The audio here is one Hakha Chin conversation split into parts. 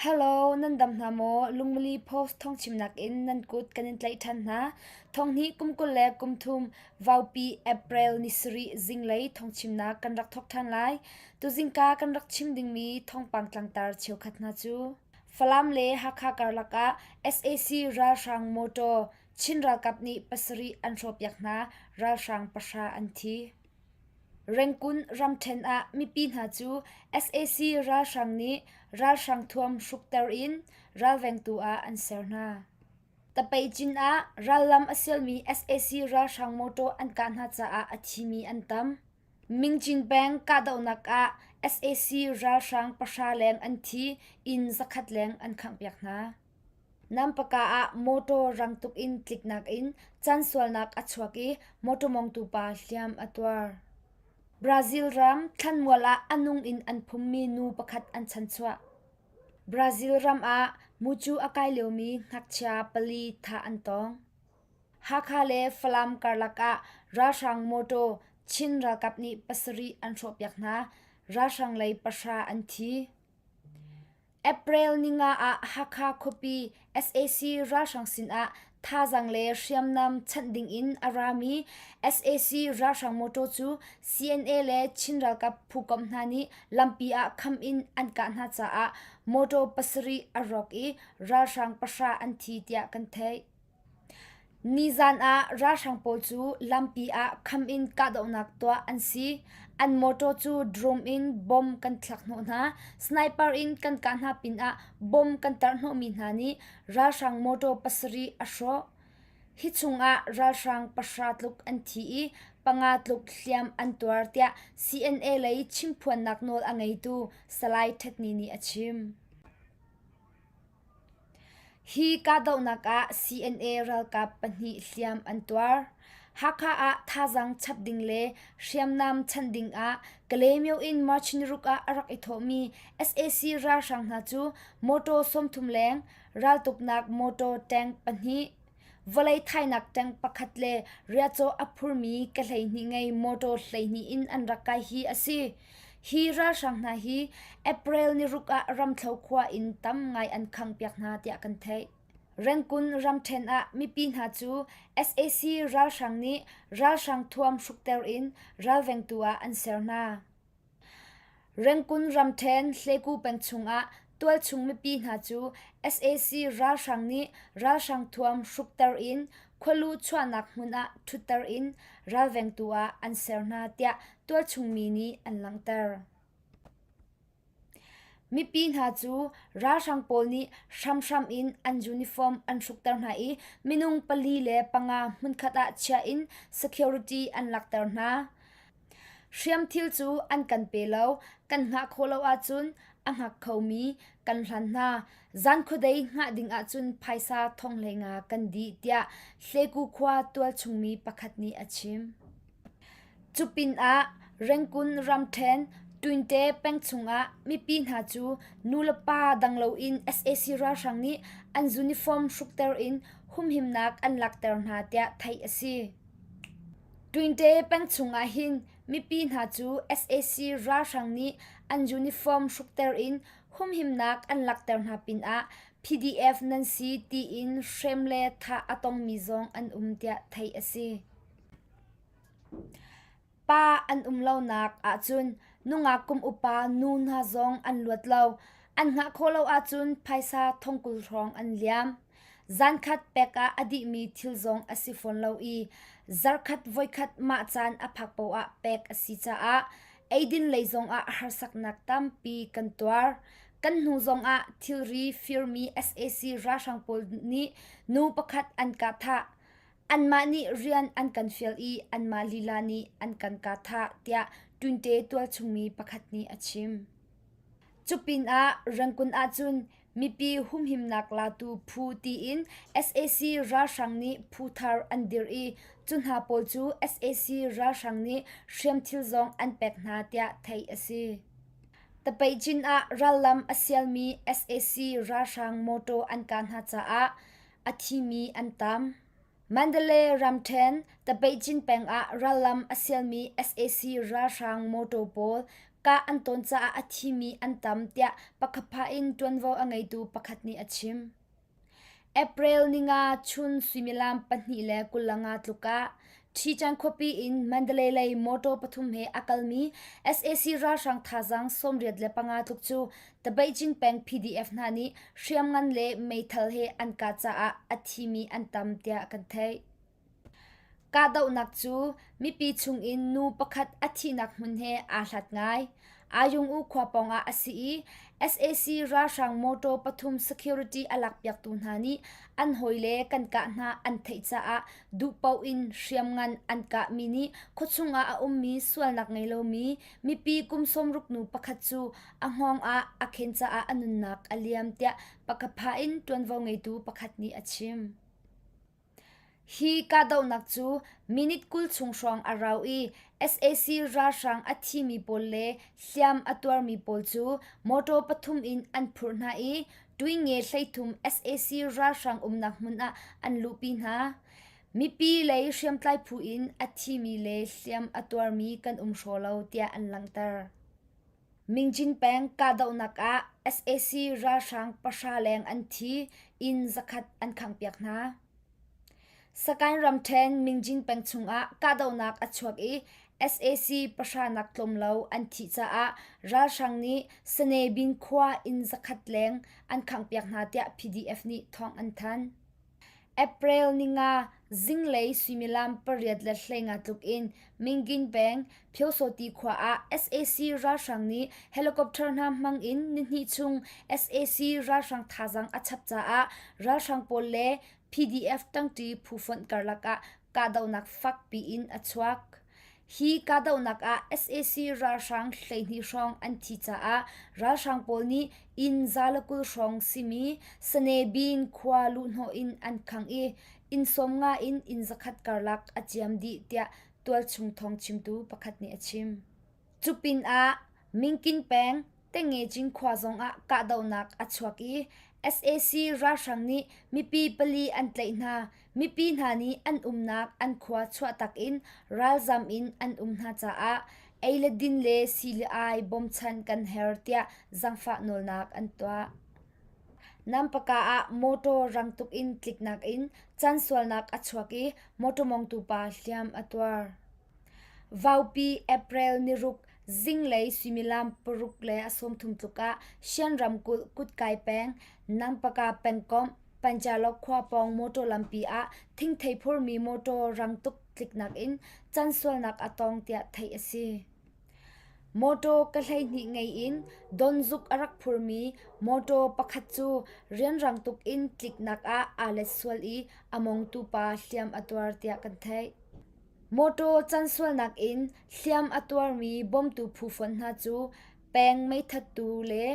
Hello, nan dam hna maw? Lungmili Post thawngchimnak in nan kut kan in tlaih ṭhan hna. Thonghnih kum 20 le kum thum Vaupi April ni sarih zinglei thawngchimnak kan rak thawk ṭhan lai. Tuzingka kan rak chim dingmi thawngpang tlangtar cheukhat hna cu Falam le Hakha karlak ah sac ralhrang motor Chin ralkap nih pasarih an hrawhpiak hna, ralhrang pahra an thi. Rengkun ramṭhen ah mipi hna cu sac ralhrang nih ralhrang thuam hrukter in ralvengtu ah an ser hna. Tapeicin ah rallam a sialmi sac ralhrang motor an kah hna caah a thimi an tam. Mingcin peng kahdohnak ah sac ralhrang pahra leng an thi, inn zakhat leng an khanghpiak hna. Nampaka ah mawtaw rang tuk in tliknak in cansualnak a chuak i mawtaw mongtu pa hliam a tuar. Brazil ram thlanmual ah a nung in an phummi nu pakhat an chanchuah. Brazil ram ah mucu a kai liomi ngakchia pali thah an tong. Hakha le Falam karlak ah ralhrang mawtaw Chin ralkap nih pasarih an hrawhpiak hna. Ralhrang lei pahra an thi. April ninga ah Hakha khuapi sac ralhrang sinah thazaang le hriamnam chanh dingin a rami sac ralhrang motor cu CNA le Chin ralkap phukomh hna nih lampi ah kham in an kah hna caah motor pasarih a rawk i ralhrang pahra an thi tiah kan theih. Nizan ah ralhrang pawl cu lampi ah kham in kahdohnak tuah an si. An mawṭaw cu drone in bomb kan thlak hnawh hna. Sniper in kan kah hna pinah bomb kan tarh hnawhmi hna nih ralhrang mawṭaw pasarih a hrawh. Hi chungah ralhrang pahra tluk an thi i panga tluk hliam an tuar tiah CNA lei chimphuannak nawl a ngeitu Salai Htet Ni nih a chim. Hi kahdohnak ah CNA ralkap pahnih hliam an tuar. Hakha ah thazaang chap ding le hriamnam chanh ding ah Kalaymyo in March niruk ah a rak i thawhmi sac ralhrang hna cu motor 30 leng, raltuknak motor tank pahnih, Vawlei thainak tank pakhat le riahcaw a phurmi ke 12 ngei motor 12 in an rak kai hi a si. Hi ralhrang hna hi April niruk ah Ramthlo khua in tam ngai an khanghpiak hna tiah kan theih. Rengkun ramṭhen ah mipi hna cu sac ralhrang nih ralhrang thuam hrukter in ralvengtu ah an ser hna. Rengkun ramṭhen Hleku peng chungah tualchung mipi hna cu sac ralhrang nih ralhrang thuam hrukter in khualu chuahnak hmun ah ṭhutter in ralvengtu ah an ser hna tiah tualchung mi nih an langhter. Mipi hna cu ralhrang pawl nih hramhram in an uniform an hrukter hna i minung pali le panga hmunkhat ah chia in security an lakter hna. Hriamthil cu an kan pe lo, kan hngah khawh lo ahcun a hngak khomi kan hlan hna. Zan khuadei hngah ding ahcun phaisa thong hleinga kan dih tiah Hleku khua tualchungmi pakhat nih a chim. Cu pinah Rengkun ramṭhen Twinte peng chungah mipi hna cu nulepa dang loin sac ralhrang nih an uniform hrukter in humhimnak an lakter hna tiah theih a si. Twinte peng chungah hin mipi hna cu sac ralhrang nih an uniform hrukter in humhimnak an lakter hna pinah PDF nan si tiin hrem le thah a tongmi zong an um tiah theih a si. Pa an um lonak ahcun nungak kum upa nu hna zong an luat lo. An hngah khawh lo ahcun phaisa thongkul hrawng an liam. Zankhat pek ah a dihmi thil zong a si fawn lo i zarkhat voikhat mah caan a phak paoh ah pek a si caah eidin lei zongah harsaknak tampi kan tuar. Kan hnu zongah thilri firmi sac ralhrang pawl nih nu pakhat an kah thah. Anmah nih rian an kan fial i anmah lila nih an kan kah thah tiah Twinte tualchungmi pakhat nih a chim. Cupinah Rangoon ahcun mipi humhimnak latu phu tiin sac ralhrang nih phu thar an dirh i cu hna pawl cu sac ralhrang nih hriamthil zong an pek hna tiah theih a si. Tapeicin ah rallam a sialmi sac ralhrang mawtaw an kah hna caah a thimi an tam. Mandalay ramṭhen Tapeicin peng ah rallam a sialmi sac ralhrang mawtaw pawl kah an tawn caah a thimi an tam tiah Pakhapha in ṭuanvo a ngeitu pakhat nih a chim. April ninga chun suimilam 2:25 tluk ah Ṭhican khuapi in Mandalay lei mawṭaw pathum he a kalmi sac ralhrang thazaang 85 tluk cu Tabeihcin peng PDF hna nih hriamngan le meithal he an kah caah a thimi an tam tiah kan theih. Kahdohnak cu mipi chungin nu pakhat a thihnak hmun he aa hlat ngai. Ayung-u khua pawngah a si i sac ralhrang mawṭaw pathum security a lakpiaktu hna nih an hawile kan kah hna an theih caah duhpaoh in hriamngan an kahmi nih khuachung ah a ummi sualnak ngei lomi mipi kum 60 nu pakhat cu a hngawng ah a khen caah a nunnak a liam tiah Pakapha in ṭuanvo ngeitu pakhat nih a chim. Hi kahdohnak cu minute 20 chung hrawng a rau i sac ralhrang a thimi pawl le hliam a tuarmi pawl cu mawṭaw pathum in an phurh hna i Tuinge 13 sac ralhrang umnak hmun ah an luhpi hna. Mipi lei hriamtlai phu in a thimi le hliam a tuarmi kan um hraw lo tiah an langhter. Mingjin peng kahdohnak ah sac ralhrang pahra leng an thi, inn zakhat an khanghpiak hna. Sagaing ramṭhen Mingjin peng chungah kahdohnak a chuak i sac pahra nak tlawm lo an thih caah ralhrang nih Sanebin khua inn zakhat leng an khanghpiak hna tiah PDF nih thawng an thanh. April ninga zinglei suimilam 8:15 tluk in Mingin peng Phyosawti khua ah sac ralhrang nih helicopter hna hmang in nihnih chung sac ralhrang thazaang a chap caah ralhrang pawl le PDF ṭangṭi phu fonh karlak ah kahdohnak fakpi in a chuak. Hi kahdohnak ah sac ralhrang 12 hrawng an thi caah ralhrang pawl nih inn 120 hrawng simi Sanebin khua luhhnawh in an khangh i inn 50 in inn 100 karlak a ciam dih tiah tualchung thawngchimtu pakhat nih a chim. Cu pinah Mingkin peng Tengecing khua zongah kahdohnak a chuak i sac ralhrang nih mipi pali an tlaih hna. Mipi hna nih an umnak an khua chuahtak in ralzam in an um hna caah ei le din le si le ai bawmchan kan her tiah zangfah nawlnak an tuah. Nampaka ah mawtaw rang tuk in tliknak in cansualnak a chuak i mawtaw mongtu pa hliam a tuar. Vaupi April niruk zinglei suimilam 6:30 tluk ah Shan ramkulh Kutkai peng Nangpaka pengkomh Panchalok khua pawng mawtaw lampi ah thingthei phurmi mawtaw rang tuk tliknak in cansualnak a tong tiah theih a si. Mawtaw ka 12 ngei in donzuk a rak phurmi mawtaw pakhat cu rianrang tuk in tliknak ah aa let sual i a mongtu pa hliam a tuar tiah kan theih. Mawtaw cansualnak in hliam a tuarmi bawmtu phu fonh hna cu peng meithattu le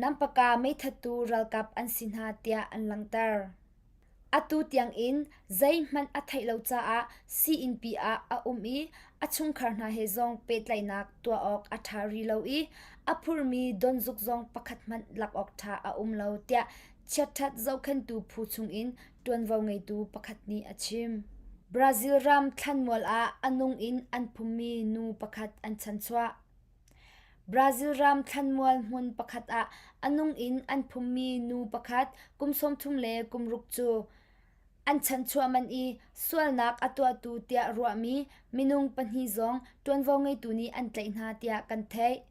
Nampaka meithattu ralkap an si hna tiah an langhter. Atu tiangin zeihmanh a theih lo caah sii-innpi ah a um i a chungkhar hna he zong pehtlaihnak tuah awk a ṭha rih lo i a phurmi donzuk zong pakhat hmanh lak awk ṭha a um lo tiah chiatṭhat zohkhenhtu phu chungin ṭuanvo ngeitu pakhat nih a chim. Brazil ram thlanmual ah a nung in an phummi nu pakhat an chanchuah. Brazil ram thlanmual hmun pakhat ah a nung in an phummi nu pakhat kum 36 cu an chanchuah manh i sualnak a tuahtu tiah ruahmi minung pahnih zong ṭuanvo ngeitu nih an tlaih hna tiah kan theih.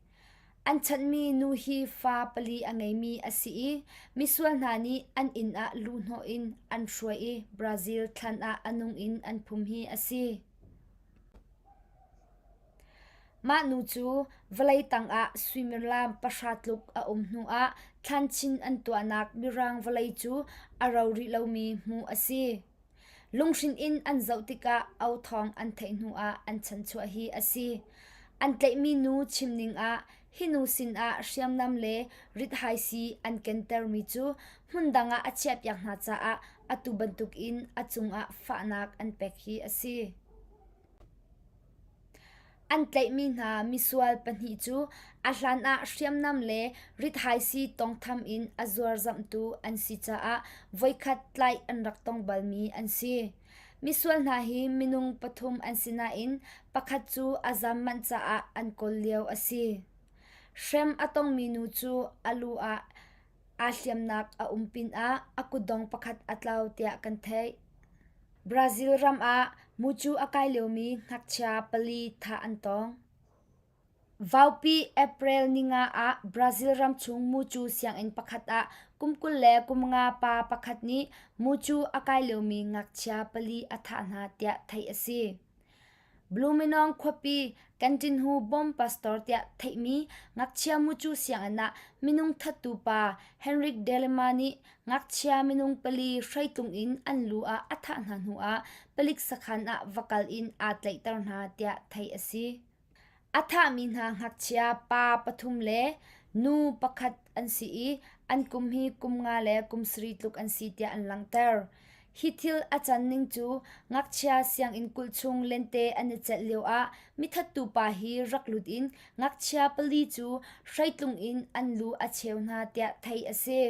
An chanhmi nu hi fa pali a ngeimi a si i misual hna nih an inn ah luhhnawh in an hruai i Brazil thlan ah a nung in an phum hi a si. Mah nu cu vawlei tangah suimilam pahra tluk a um hnuah thlanchin an tuahnak mirang vawlei cu a ro rih lomi hmuh a si. Lunghrin in an zoh tikah authawng an theih hnuah an chanchuah hi a si. An tlaihmi nu chimning ah hi nu sinah hriamnam le rithaisii an kentermi cu hmundang ah a chiahpiak hna caah atu bantukin a cungah fahnak an pek hi a si. An tlaihmi hna misual pahnih cu a hlan ah hriamnam le rithaisii tawngtham in a zuarzamhtu an si caah voikhat tlaih an rak tong balmi an si. Misual hna hi minung pathum an si nain pakhat cu a zam manh caah an kawl lio a si. Hrem a tongmi nu cu a lu ah aa hliamnak a um pinah a kutdong pakhat a tlau tiah kan theih. Brazil ram ah mucu a kai liomi ngakchia pali thah an tong. Vaupi April ninga ah Brazil ramchung mucu sianginn pakhat ah kum 25 pa pakhat nih mucu a kai liomi ngakchia pali a thah hna tiah theih a si. Blumenau khuapi Kantinhu Bom Pastor tiah theihmi ngakchia mucu sianginn ah minung thattu pa Henrik Delema nih ngakchia minung pali hreitlung in an lu ah a thah hna hnuah palik sakhan ah va kal in aa tlaihter hna tiah theih a si. A thahmi hna ngakchia pa pathum le nu pakhat an si i an kum hi kum nga le kum sarih tluk an si tiah an langhter. Hi thil a can ning cu ngakchia sianginn kulh chung lente an i celh lioah mithattu pa hi rak lut in ngakchia pali cu hreitlung in an lu a cheu hna tiah theih a si.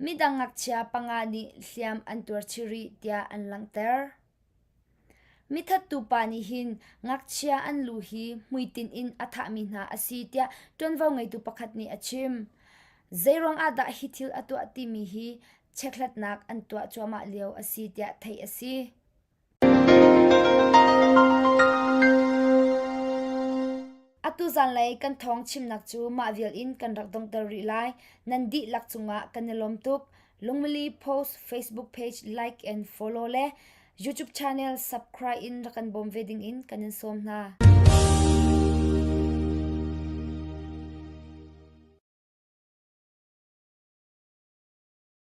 Midang ngakchia panga nih hliam an tuar chih rih tiah an langhter. Mithattu pa nih hin ngakchia an lu hi hmuitinh in a thahmi hna a si tiah ṭuanvo ngeitu pakhat nih a chim. Zeiruang ah dah hi thil a tuah timi hi chekhlatnak an tuah cuahmah lio a si tiah theih a si. Atu zanlei kan thawng chimnak cu mah vial in kan rak donghter rih lai. Nan dihlak cungah kan i lawm tuk. Lungmili Post Facebook page like and follow le YouTube channel subscribe in rak kan bawm ve ding in kan in sawm hna.